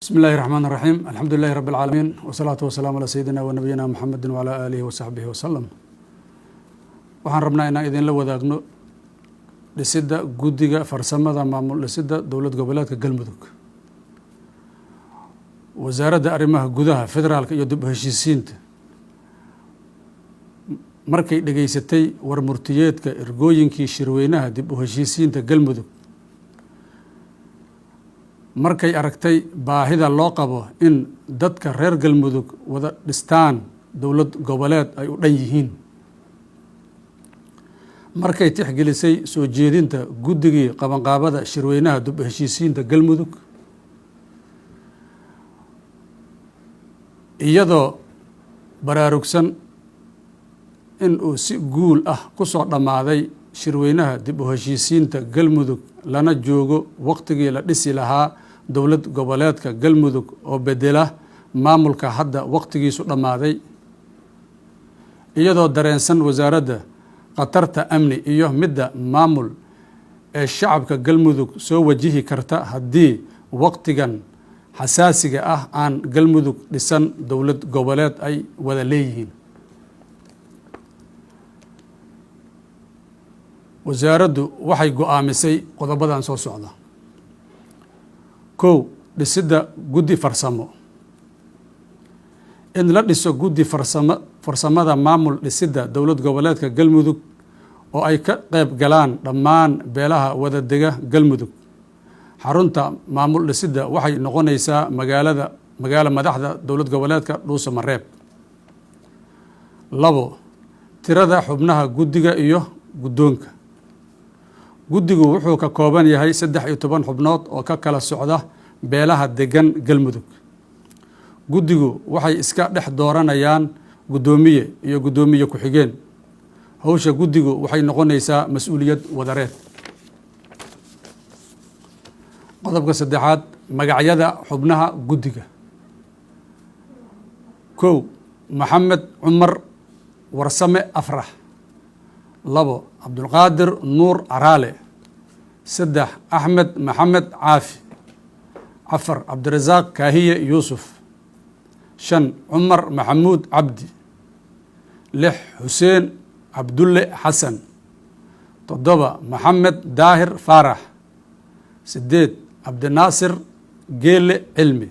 Bismi illahi raxmaan raxiim. Alxamdu lilahi rabbi alcaalamiin, wasalaatu wasalaamu calaa sayidina wa nabiyina Muxamedi wacalaa aalihi wa saxbihi wasalam. Waxaan rabnaa inaan idinla wadaagno dhisidda guddiga farsamada maamul dhisidda Dowlad Goboleedka Galmudug. Wasaaradda Arrimaha Gudaha, Federaalka iyo Dib u Heshiisiinta markay dhegeysatay war murtiyeedka ergooyinkii shirweynaha dib u heshiisiinta Galmudug, markay aragtay baahida loo qabo in dadka reer Galmudug wada dhistaan dowlad goboleed ay u dhan yihiin, markay tixgelisay soo jeedinta guddigii qabanqaabada shirweynaha dib u heshiisiinta Galmudug, iyadoo baraarugsan in uu si guul ah ku soo dhammaaday shirweynaha dib u heshiisiinta Galmudug, lana joogo waqtigii la dhisi lahaa dowlad goboleedka Galmudug oo bedela maamulka hadda waqtigiisu dhammaaday, iyadoo dareensan wasaaradda khatarta amni iyo midda maamul ee shacabka Galmudug soo wajihi karta haddii waqtigan xasaasiga ah aan Galmudug dhisan dowlad goboleed ay wada leeyihiin, wasaaraddu waxay go-aamisay qodobadan soo socda. 1, dhisidda guddi farsamo. In la dhiso guddi farsamo, farsamada maamul dhisidda Dowlad Goboleedka Galmudug, oo ay ka qeyb galaan dhammaan beelaha wadadega Galmudug. Xarunta maamul dhisidda waxay noqonaysaa magaalada, magaalo madaxda dowlad goboleedka, Dhuuso Mareeb. 2, tirada xubnaha guddiga iyo guddoonka. Guddigu wuxuu ka kooban yahay 13 xubnood oo ka kala socda beelaha degan Galmudug. Guddigu waxay iska dhex dooranayaan guddoomiye iyo guddoomiye ku-xigeen. Howsha guddigu waxay noqonaysaa mas-uuliyad wadareed. Qodobka saddexaad, magacyada xubnaha guddiga. 1, Maxamed Cumar Warsame Afrax. 2, Cabdulqaadir Nuur Caraale. 3, Axmed Maxamed Caafi. 4, Cabdirasaaq Kaahiye Yuusuf. 5, Cumar Maxamuud Cabdi. 6, Xuseen Cabdulle Xasan. 7, Maxamed Daahir Faarax. 8, Cabdinaasir Geele Cilmi.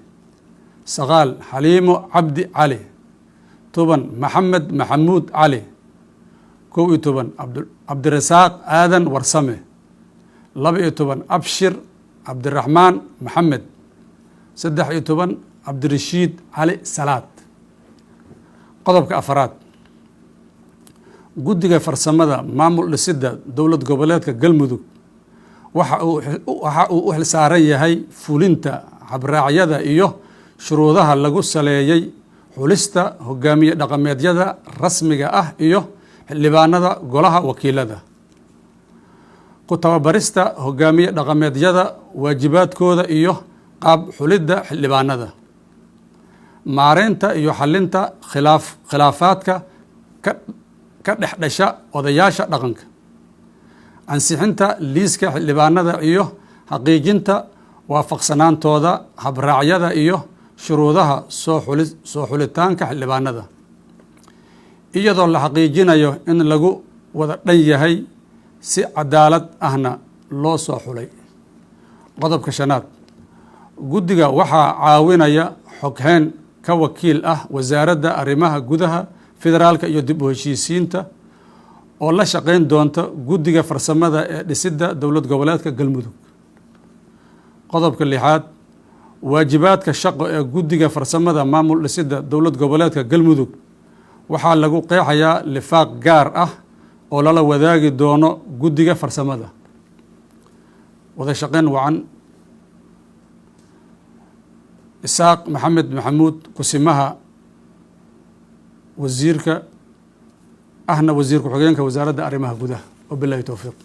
9, Xaliimo Cabdi Cali. 10, Maxamed Maxamuud Cali. 11, Cabdirasaaq Aadan Warsame. 12, Abshir Cabdiraxmaan Maxamed. 13, Cabdirashiid Cali Salaad. Qodobka afaraad, guddiga farsamada maamul dhisidda Dowlad Goboleedka Galmudug waxa uu u xilsaaran yahay fulinta habraacyada iyo shuruudaha lagu saleeyey xulista hogaamiye dhaqameedyada rasmiga ah iyo xildhibaanada golaha wakiilada, ku tababarista hogaamiye dhaqameedyada waajibaadkooda iyo qaab xulidda xildhibaanada, maareynta iyo xalinta khilaafaadka ka dhex dhasha odayaasha dhaqanka, ansixinta liiska xildhibaanada iyo xaqiijinta waafaqsanaantooda habraacyada iyo shuruudaha soo xulitaanka xildhibaanada, iyadoo la xaqiijinayo in lagu wada dhan yahay, si cadaalad ahna loo soo xulay. Qodobka shanaad, guddiga waxaa caawinaya xogheyn ka wakiil ah Wasaaradda Arrimaha Gudaha, Federaalka iyo Dib u Heshiisiinta oo la shaqeyn doonta guddiga farsamada ee dhisidda Dowlad Goboleedka Galmudug. Qodobka lixaad, waajibaadka shaqo ee guddiga farsamada maamul dhisidda Dowlad Goboleedka Galmudug waxaa lagu qeexayaa lifaaq gaar ah oo lala wadaagi doono guddiga farsamada. Wada shaqeyn wacan. Isaaq Maxamed Maxamuud, kusimaha wasiirka ahna wasiir ku-xigeenka Wasaaradda Arrimaha Gudaha. Wabilahi towfiiq.